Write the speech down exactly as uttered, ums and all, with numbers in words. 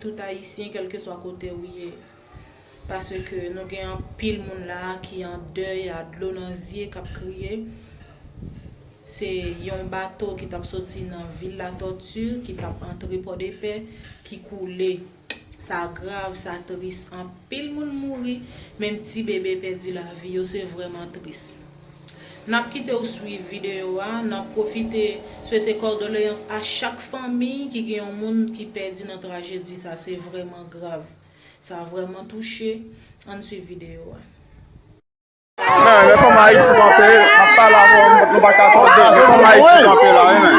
tout Ayisyen, kèlkeswa kote ou ye. Paske nou gen anpil moun la ki an dèy, a dlo nan zye, k ap kriye. Se yon bato ki t ap soti nan vil Latòti, ki t ap antre Pòdepè, ki koule. Sa grav, sa tris. Anpil moun mouri, menm ti bebe pèdi lavi yo. Se vrèman tris. N ap kite w swiv videyo a. N ap pwofite swete kondoleyans a chak fanmi ki gen yon moun ki pèdi nan trajedi sa. Se vrèman grav. Sa vrèman touche. Ann swiv videyo a. Men, men kòman Ayiti kanpe, m ap pale avè w, nou pa ka tande, men kòman Ayiti kanpe la, wi, men.